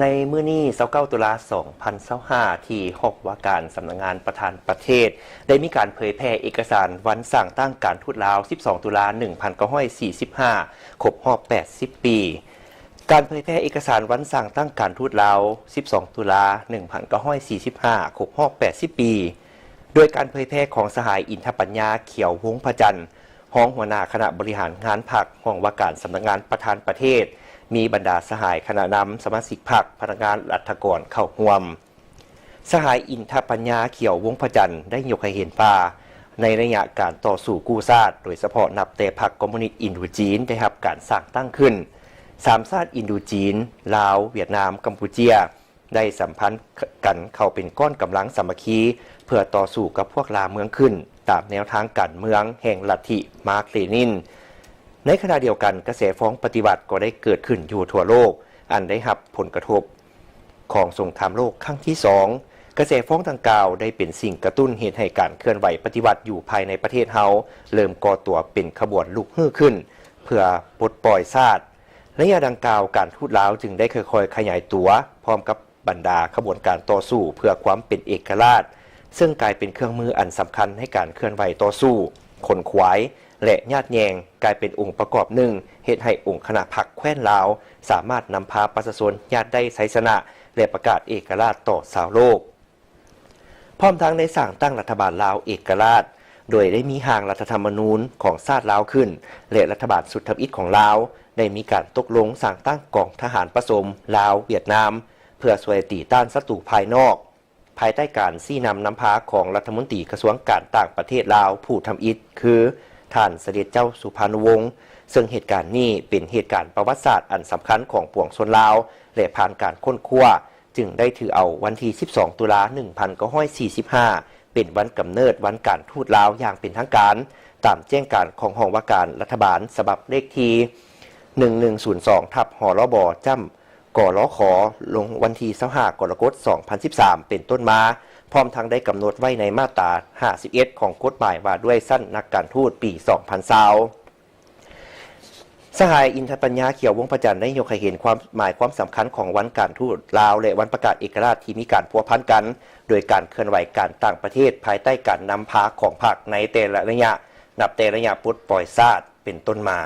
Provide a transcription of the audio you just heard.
ໃນມື້ນີ້ ຊາວເກົ້າ ຕຸລາ ສອງພັນຊາວຫ້າ ທີ່ຫ້ອງວ່າການສຳນັກງານປະທານປະເທດ ໄດ້ມີການເຜີຍແຜ່ເອກະສານວັນສ້າງຕັ້ງການທູດລາວ ສິບສອງ ຕຸລາ ໜຶ່ງພັນເກົ້າຮ້ອຍສີ່ສິບຫ້າ ຄົບຮອບ ແປດສິບ ປີ. ການເຜີຍແຜ່ເອກະສານວັນສ້າງຕັ້ງການທູດລາວ ສິບສອງ ຕຸລາ ໜຶ່ງພັນເກົ້າຮ້ອຍສີ່ສິບຫ້າ ຄົບຮອບ ແປດສິບ ປີ ໂດຍການເຜີຍແຜ່ຂອງສະຫາຍ ອິນທະປັນຍາ ຂຽວວົງພະຈັນ ຮອງຫົວໜ້າຄະນະບໍລິຫານງານພັກ ຫ້ອງວ່າການສຳນັກງານປະທານປະເທດ, ມີບັນດາສະຫາຍຄະນະນຳ ສະມາຊິກພັກ, ພະນັກງານລັດຖະກອນເຂົ້າຮ່ວມ. ສະຫາຍ ອິນທະປັນຍາ ຂຽວວົງພະຈັນ ໄດ້ຍົກໃຫ້ເຫັນວ່າ ໃນໄລຍະການຕໍ່ສູ້ກູ້ຊາດ, ໂດຍສະເພາະນັບແຕ່ພັກຄອມມູນິດອິນໂດຈີນໄດ້ຮັບການສ້າງຕັ້ງຂຶ້ນ, ສາມຊາດອິນໂດຈີນ, ລາວ, ຫວຽດນາມ, ກຳປູເຈຍ ໄດ້ສຳພັນກັນເຂົ້າເປັນກ້ອນກຳລັງສາມັກຄີ ເພື່ອຕໍ່ສູ້ກັບພວກລ່າເມືອງຂຶ້ນ ຕາມແນວທາງການເມືອງແຫ່ງລັດທິມາກເລນິນ. ໃນຂະນະດຽວກັນ, ກະແສຟອງປະຕິວັດກໍໄດ້ເກີດຂຶ້ນຢູ່ທົ່ວໂລກ, ອັນໄດ້ຮັບຜົນກະທົບຂອງສົງຄາມໂລກຄັ້ງທີສອງ. ກະແສຟອງດັ່ງກ່າວໄດ້ເປັນສິ່ງກະຕຸ້ນເຮັດໃຫ້ການເຄື່ອນໄຫວປະຕິວັດຢູ່ພາຍໃນປະເທດເຮົາ ເລີ່ມກໍ່ຕົວເປັນຂະບວນລຸກຮືຂຶ້ນ ເພື່ອປົດປ່ອຍຊາດ. ໄລຍະດັ່ງກ່າວ, ການທູດລາວຈຶ່ງໄດ້ຄ່ອຍໆຂະຫຍາຍຕົວ ພ້ອມກັບບັນດາຂະບວນການຕໍ່ສູ້ເພື່ອຄວາມເປັນເອກະລາດ, ເຊິ່ງກາຍເປັນເຄື່ອງມືອັນສຳຄັນໃນການເຄື່ອນໄຫວຕໍ່ສູ້, ຂົນຂວາຍ ແລະ ຍາດແຍ່ງ, ກາຍເປັນອົງປະກອບໜຶ່ງເຮັດໃຫ້ອົງຄະນະພັກແຄວ້ນລາວ ສາມາດນຳພາປະຊາຊົນຍາດໄດ້ໄຊຊະນະ ແລະ ປະກາດເອກະລາດຕໍ່ຊາວໂລກ. ພ້ອມທັງໄດ້ສ້າງຕັ້ງລັດຖະບານລາວເອກະລາດ, ໂດຍໄດ້ມີຮ່າງລັດຖະທຳມະນູນຂອງຊາດລາວຂຶ້ນ ແລະ ລັດຖະບານຊຸດທຳອິດຂອງລາວ ໄດ້ມີການຕົກລົງສ້າງຕັ້ງກອງທະຫານປະສົມລາວ-ຫວຽດນາມ ເພື່ອຊ່ວຍຕີຕ້ານສັດຕູພາຍນອກ, ພາຍໃຕ້ການຊີ້ນຳນຳພາຂອງລັດຖະມົນຕີກະຊວງການຕ່າງປະເທດລາວຜູ້ທຳອິດ ຄື ທ່ານສະເດັດເຈົ້າສຸພານຸວົງ, ເຊິ່ງເຫດການນີ້ເປັນເຫດການປະຫວັດສາດອັນສຳຄັນຂອງປວງຊົນລາວ ແລະ ຜ່ານການຄົ້ນຄວ້າ ຈຶ່ງໄດ້ຖືເອົາວັນທີ ສິບສອງ ຕຸລາ ໜຶ່ງພັນເກົ້າຮ້ອຍສີ່ສິບຫ້າ ເປັນວັນກຳເນີດວັນການທູດລາວຢ່າງເປັນທາງການ, ຕາມແຈ້ງການຂອງຫ້ອງວ່າການລັດຖະບານ ສະບັບເລກທີ ໜຶ່ງໜຶ່ງສູນສອງ ທັບ ຫລບ ຈ້ຳ ກລຂ ລົງວັນທີ ຊາວຫ້າ ກໍລະກົດ ສອງພັນສິບສາມ ເປັນຕົ້ນມາ, ພ້ອມທັງໄດ້ກຳນົດໄວ້ໃນມາດຕາ ຫ້າສິບເອັດ ຂອງກົດໝາຍວ່າດ້ວຍຊັ້ນນັກການທູດ ປີ ສອງພັນຊາວ. ສະຫາຍ ອິນທະປັນຍາ ຂຽວວົງພະຈັນ ໄດ້ຍົກໃຫ້ເຫັນຄວາມໝາຍຄວາມສຳຄັນຂອງວັນການທູດລາວ ແລະ ວັນປະກາດເອກະລາດທີ່ມີການພົວພັນກັນ ໂດຍການເຄື່ອນໄຫວການຕ່າງປະເທດ ພາຍໃຕ້ການນຳພາຂອງພັກໃນແຕ່ລະໄລຍະ, ນັບແຕ່ໄລຍະປົດປ່ອຍຊາດເປັນຕົ້ນມາ.